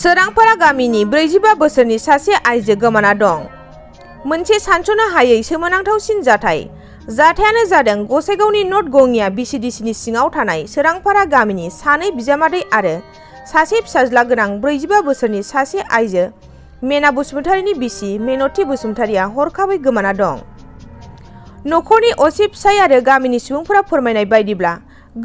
सोरांपारा गामिनि 45 बोसोरनि सासे आइजो गोमाना दं। मोनसे सानस'नो हायै सोमोनांथावसिन जाथायानो जादों गसाइगावनि नर्थ गंगिया बिसिडिसिनि सिङाव थानाय सोरांपारा गामिनि सानै बिजामादै आरो सासे फिसाज्ला गोनां 45 बोसोरनि सासे आइजो मेना बसुमतारीनि बिसि मेनति बसुमतारीया हरखाबै गोमाना दं। नखरनि असे फिसाय आरो गामिनि सुबुंफोरा फोरमायनाय बायदिब्ला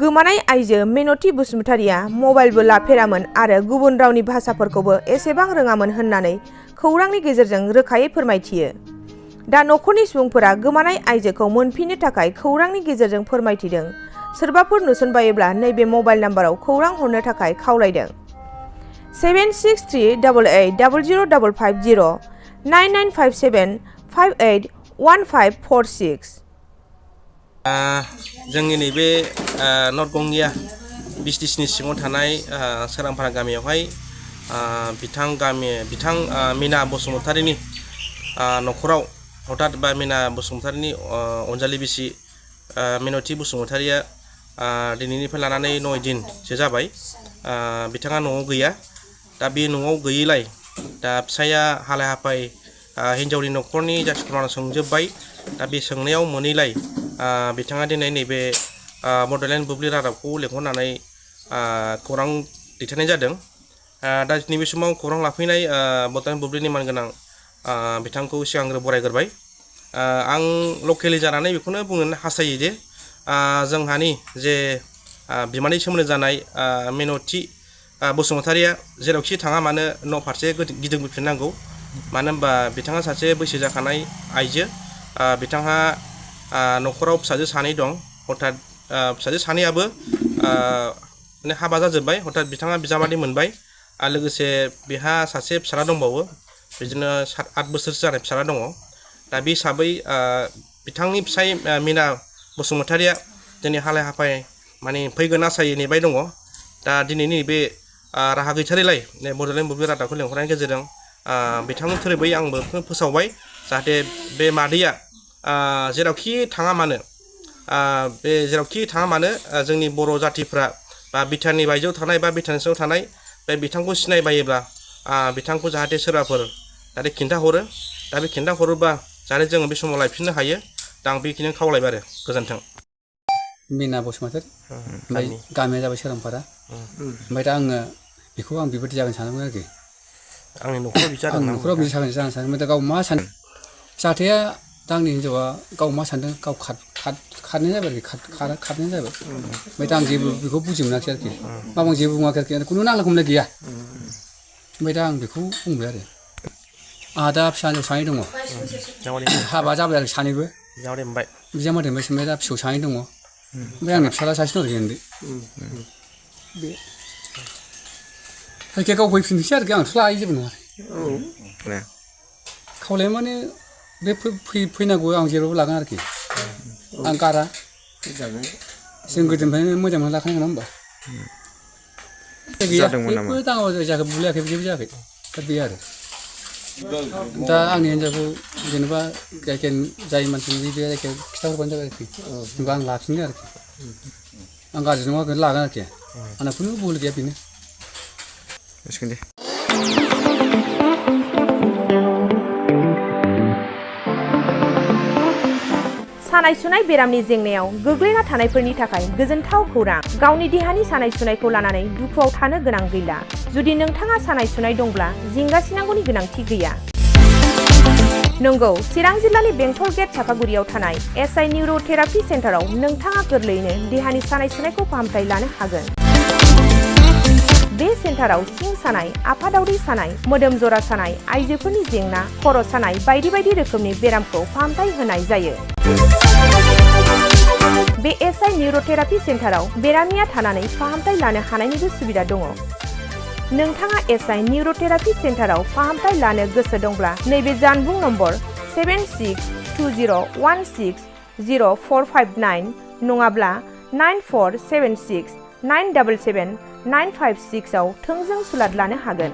गोमानाय आइजो मेनति बसुमतारीया मबाइलबो लाफेरामोन आरो गुबुन रावनि भाषाफोरखौबो एसेबां रोङामोन होननानै खौरांनि गेजेरजों रोखायै फोरमायथियो। दा नखरनि सुबुंफोरा गोमानाय आइजोखौ मोनफिननो थाखाय खौरांनि गेजेरजों फोरमायथिदों। सोरबाफोर नुसनबायोब्ला नैबे मबाइल नाम्बाराव खौरां हरनो थाखाय खावलायदों। 7638800550 9957581546। जोंनि नैबे नर्थ गंगिया बिसिडिसिनि सिङाव थानाय सोरांपारा गामियावहाय बिथां मेना बसुमतारीनि नखराव हठात बा मेना बसुमतारीनि अनजालि बिसि मेनति बसुमतारीया दिनैनिफ्राय लानानै 9 दिनसो जाबाय बिथाङा न'आव गैया। दा बे न'आव गैयैलाय दा फिसाया हालाय हाफाय हिन्जावनि नखरनि जाथि खुरमानाव सोंजोब्बाय। दा बे सोंनायाव मोनैलाय बिथाङा दिनै नैबे बड'लेण्ड बुब्लि रादाबखौ लेंहरनानै खौरां दैथायनाय जादों। दा नैबे समाव खौरां लाफैनाय बड'लेण्ड बुब्लिनि मानगोनां बिथांखौ सिगांग्रो बरायग्रोबाय। आं लकेलि जानानै बेखौनो बुंनो हास्थायो जे जोंहानि जे बिमानि सोमोन्दो जानाय मेनति बसुमतारीया जेरावखि थाङा मानो न' फारसे गिदिंबोफिननांगौ। मानो होनबा बिथाङा सासे बैसो जाखानाय आइजो। बिथांहा नखराव फिसाजो सानै दं। हठात फिसाजो सानैयाबो हाबा जाजोब्बाय। हठात बिथाङा बिजामादै मोनबाय आरो लोगोसे बेहा सासे फिसाला दंबावो, बिदिनो 7-8 बोसोरसो जानाय फिसाला दङ। दा बे हिसाबै बिथांनि फिसाय मेना बसुमतारीया दिनै हालाय हाफाय माने फैगोन आसायै नेबाय दङ। दा दिनैनि बे राहा गैथारैलाय बड'लेण्ड बुब्लि रादाबखौ लेंहरनायनि गेजेरजों बिथांनि थोरैबै आंबो फोसावबाय जाहाथे बे मादैया जेरावखि थाङा मानो जोंनि बर' जाथिफ्रा बा बिटिआरनि बायजोआव थानाय बा बिटिआरनि सिङाव थानाय बे बिथांखौ सिनायबायोब्ला बिथांखौ जाहाथे सोरबाफोर जाहाथे खिन्थाहरो। दा बे खिन्थाहरोबा जाहाथे जोङो बे समाव लायफिननो हायो। दा आं बेखिनिखौ खावलायबाय आरो गोजोन्थों। मेना बसुमतारी ओमफ्राय गामिया जाबाय सोरांपारा। ओमफ्राय दा आङो बेखौ बेबायदि जागोन सानदोंमोन आरोखि। आंनि न'खराव बिदि जादों। न'खराव बिदि जागोन सानदों। ओमफ्राय दा गाव मा सानो जाथाया दा आंनि हिन्जावा गाव मा सानदों गाव खारनाय जाबाय आरोखि खारनाय जाबाय। ओमफ्राय दा आं जेबो बेखौ बुजि मोनाखै आरोखि। माबा आं जेबो बुङाखै आरोखि खुनु नांलाय खमलाय गैया। ओमफ्राय दा आं बेखौ बुंबाय आरो आंहा दा फिसा हिन्जाव सानै दङ। हाबा जाबाय आरोखि सानैबो बिजामादै मोनबाय। दा फिसौ सानै दङ। ओमफ्राय आंनि फिसाला सासे दं आरोखि उन्दै। बे जायखिया गाव फैफिननोसै आरोखि आंथ' लायो जेबो नङा। खावलाय माने बे फैनांगौ आं जेरावबो लागोन आरोखि। आं गारा। जों गोदोनिफ्रायनो मोजां मोनना लाखानाय नङा होमबा? गैया जेबो दाङाबा जायाखै बुलायाखै जेबो जायाखै। दा बे आरो दा आंनि हिन्जावखौ जेनेबा जायखिया जाय मानसिनि बे जायखिया खिन्थाहरबानो जाबाय आरोखि। होनबा आं लाफिनगोन आरोखि। आं गाज्रि नङा लागोन आरोखि। आंना खुनु भुल गैया बेनो। सानाय सुनाय बेरामनि जेंनायाव गोग्लैना थानायफोरनि थाखाय गोजोनथाव खौरां। गावनि देहानि सानाय सुनायखौ लानानै दुखुआव थानो गोनां गैला। जुदि नोंथाङा सानाय सुनाय दंब्ला जिंगासिनांगौनि गोनांथि गैया। नंगौ, चिरां जिल्लानि बेंटल गेट चापागुरियाव थानाय एसआइ निउर'थेरापि सेन्टाराव नोंथाङा गोरलैयैनो देहानि सानाय सुनायखौ फाहामथाय लानो हागोन। बे सेन्टाराव सिं सानाय, आफादावरि सानाय, मोदोम जरा सानाय, आइजोफोरनि जेंना, खर' सानाय बायदि बायदि रोखोमनि बेरामखौ फाहामथाय होनाय जायो। बे एसआइ निउर'थेरापि सेन्टाराव बेरामिया थानानै फाहामथाय लानो हानायनिबो सुबिदा दङ। नोंथाङा एसआइ निउर'थेरापि सेन्टाराव फाहामथाय लानो गोसो दंब्ला नैबे जानबुं नम्बर 7620160459 नङाब्ला 9476977956 आव थोंजों सुलाद लानो हागोन।